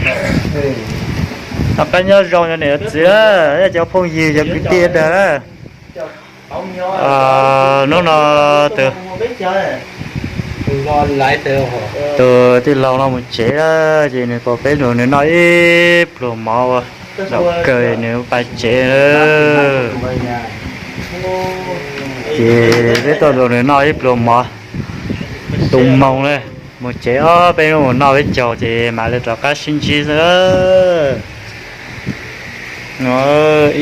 Noj qab nyob zoo cov niam txiv, cov phooj ywg, cov kwv tij dag. Hnub no tus, tus tij laug no mus tsev lawm ces nws pom peb mus nws noj ib pluag mov ua lom kawg nws pais tsev. Ces peb tuaj mus nws noj ib pluag mov tu moo na, mus tsev ob peb hnub mus noj peb caug ces mam li rov qab sib ntsib xwb.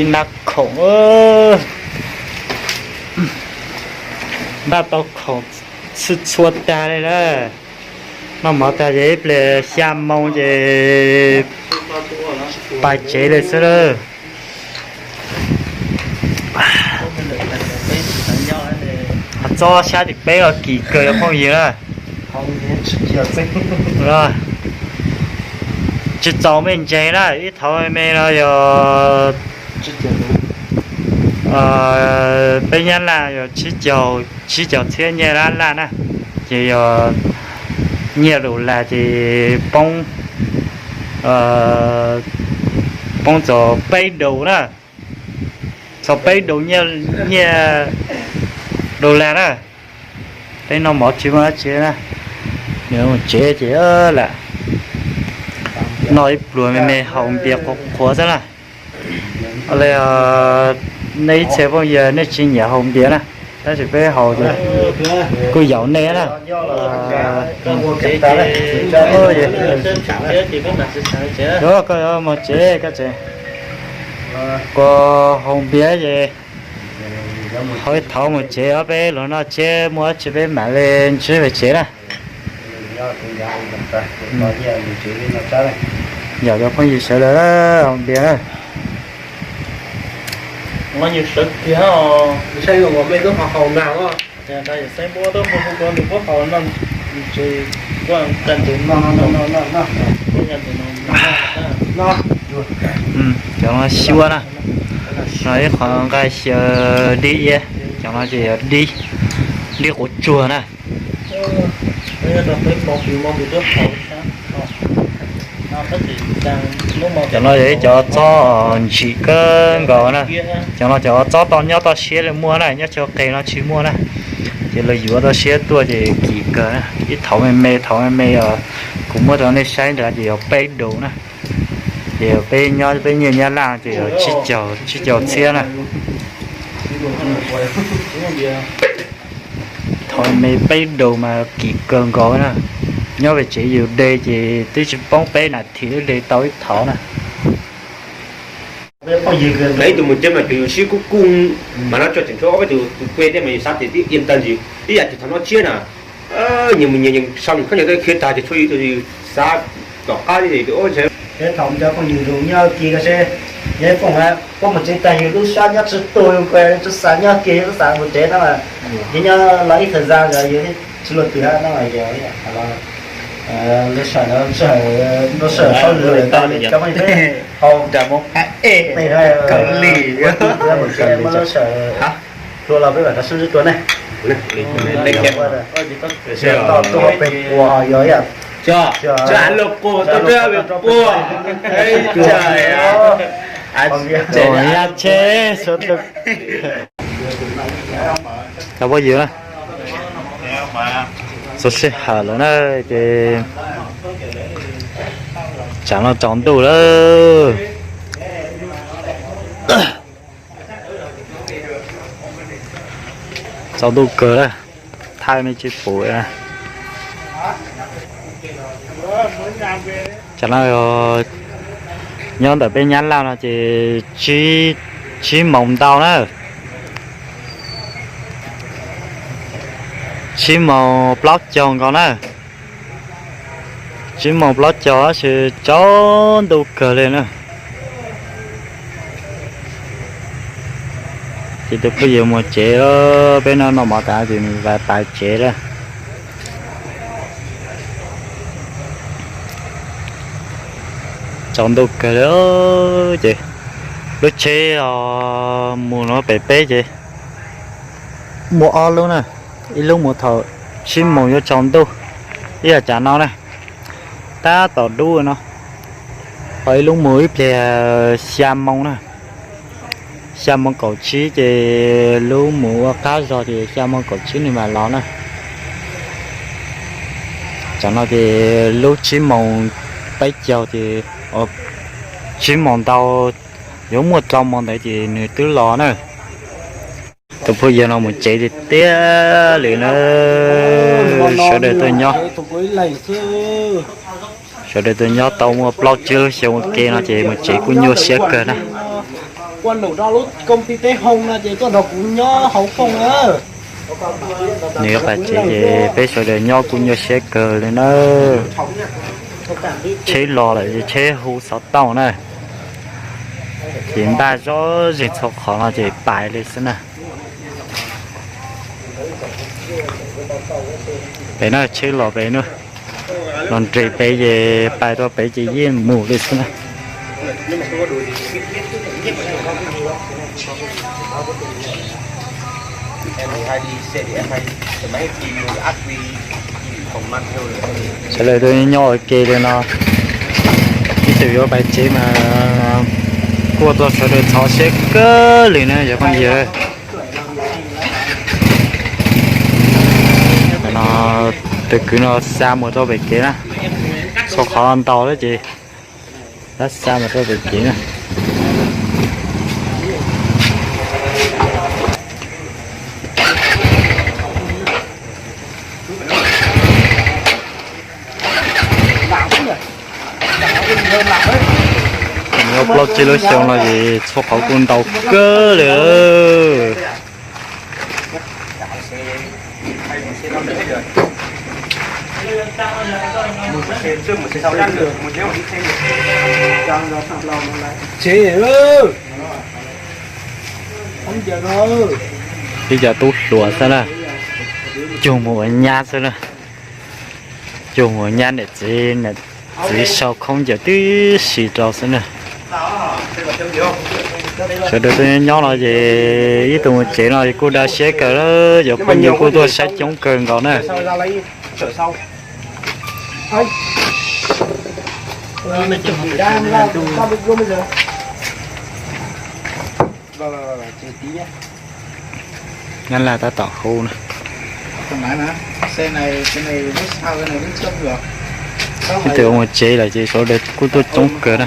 Ib nab khoom, npaj tau khoom txhua tag li na. Noj mov tag ces ib pliag xya moo ces pais tsev li xwb lawm. Txob sab tim peb los kim kawg cov phooj ywg na. Tsis txaus me ntseeg na, ib thaum me no yog peb nyab laj yog tsib caug, tsib caug txhiab nyiaj dab laj na, ces yog nyiaj dollar ces poob, poob txog peb dollar na, txog peb dollar nyiaj, nyiaj dollar na. Peb noj mov tsis muaj dab tsi na, nws mus tsev ces lam noj ib pluag me me haus npias qhuav qhuav xwb na. Li nej ib txhia phooj ywg nej tsis nyiam haus npias na, tab sis peb haus ces kuj yaum nej na. Koj mus tsev, koj tsev, koj haus npias ces haus ib thaum mus tsev, ob peb los noj tsiab muaj dab tsi peb mam li ntsib pem tsev na. Yog cov phooj ywg sawv daws haus npias na. Cov no xyuab na, no ib qho nqaij xyaw dib iab, cov no ces yog dib, dib quav tsuag na. Cov no yog ib cov txob ntsim kawg nkaus na. Cov no cov txob toj nyob toj siab li muaj na, nyob chaw qis no tsis muaj na. Ces lawv yuav toj siab tuaj ces kim kawg na. Ib thaum me me, thaum me me os, kuv muab rau nej saib ntawd ces yog peb dollar na. Ces peb nyob peb nyiaj Nyab Laj ces yog tsib caug, tsib caug txhiab na. Thaum me peb dollar mas kim kawg nkaus na. Nyob pem tsev yus de ces twb tsis poob peb nas this twb de tau ib thaum na. Ib tug mus tsev mas tus yus sib kub kub mas no tso tseem tshuav ob peb tus tus peb tej mas yus xav tias twb yeej tag ntsis ib yam tsis thaum no tsiab na. Nyias mus nyias nyias sau nyias khaub ncaws khiav tag ces tshuav yus ib tug xav tom qab li tus ub ntshe. Peb thaum cov phooj ywg zoo nyob kiag ko seb, yog phooj ywg puab mus tsev tag yus lub sab nyob tsis tuag, yus tsis xav nyob kiag, yus xav mus tsev no mas, yus nyob los ib tag zag los yus tsis luag twg no mas, lub sij hawm, lub sij hawm thaum lwm cov phooj ywg peb hau, muab lub sij hawm hlua los peb mam rov sib ntsib dua ne. Tau tuaj pem puas yog ib yam, tsis luag quas, tau tuaj pem puas. Cov phooj ywg na, txog sij hawm lawm na, ces tsam no tsaus ntuj lawm. Tsaus ntuj kawg na, thaij me tsis pum. Tsam no nyob ntawm peb Nyab Laj no ces tsib moos ntau na, tsib moos plaub caug nkaus na. Tsib moos plaub caug tab sis tsaus ntuj kawg li na. Ces tus phooj ywg mus tsev, peb noj noj mov tas ces nws pais tsev lawm. Tsaus ntuj kawg li ces lub tsheb mus no pem peb ces muaj ob lub na, ib lub mus thaum tsib moos yuav tsaus ntuj, ib yam tsam no na, tab tom dub no. Qhov ib lub mus ib pliag xya moo na, xya moo kaum tsib ces lub mus ua qab zog ces xya moo kaum tsib nws mam los na. Tsam no ces lub tsib moos peb caug ces, tsib moos ntau, yuav muaj rau moos ntawd ces nws twb los na. Tus phooj ywg no mus tsev tiag tiag li na. Sawv daws tuaj nyob, sawv daws tuaj nyob tau muaj plaub tsib lub xyoo ua ke no ces mus tsev kuj nyuaj siab kawg na. Nws yuav pais tsev ces peb sawv daws nyob kuj nyuaj siab kawg li na. Tsheb los lawm ces tsheb hu xov tooj na, ces npaj zoj zeeg txhua qhov no ces pais li xwb na. Pem na, tsheb los pem na, los nres pem ces pais rau pem ces yeej mus li xwb na. Sawv daws tuaj nyob ua ke li no, ib txwm yuav pais tsev mas kuj ua rau sawv daws txhov siab kawg li na cov phooj ywg. No, tus kwv no xa mus rau pem kev na, txhua qhov ntau lawm ces xa mus rau pem kev na. Nyob plaub tsib lub xyoo no ces txhua qhov kuj ntau kawg li. Ib co tub hluas xwb na, cuag mus ua nyab xwb na, cuag mus ua nyab niam txiv, niam txiv sau khaub ncaws tib si rau xwb na. Sawv daws tuaj nyob no ces ib tug mus tsev no kuj daj siab kawg, cov phooj ywg kuj tuaj saib coob kawg nkaus na. Nyab Laj tab tom hu na. Ib tug mus tsev lawm ces sawv daws kuj tuaj coob kawg na.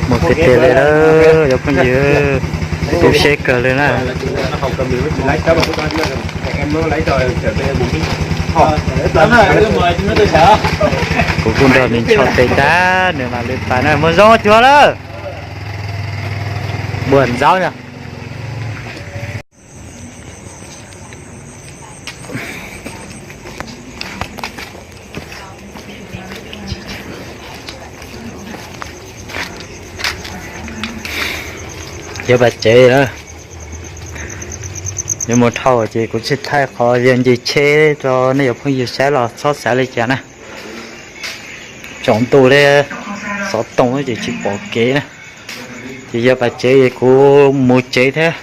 Mus tiag tiag li lawm cov phooj ywg, tu siab kawg li na. Kuv kuj nrog nws ncho tes tag nws mam li pais na. Mus zoo cuag lawm. Buam ntxaub yog. Yuav pais tsev na, yuav mus dhau ces kuv tsis thaij qhov video ncig tsheb rau nej cov phooj ywg saib los txhob xav li cas na. Tsaus ntuj li, xov tooj ces tsis pom kev na. Ces yog pais tsev es kuv mus tsev thiab.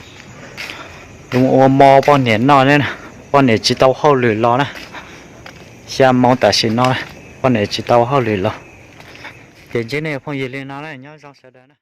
Kuv mus ua mov poj niam noj ne, poj niam tsis tau hauj lwm los na. Xya moo tam sim no, poj niam tsis tau hauj lwm los. Ces ntsib nej phooj ywg li no na, nyob zoo sawv daws na.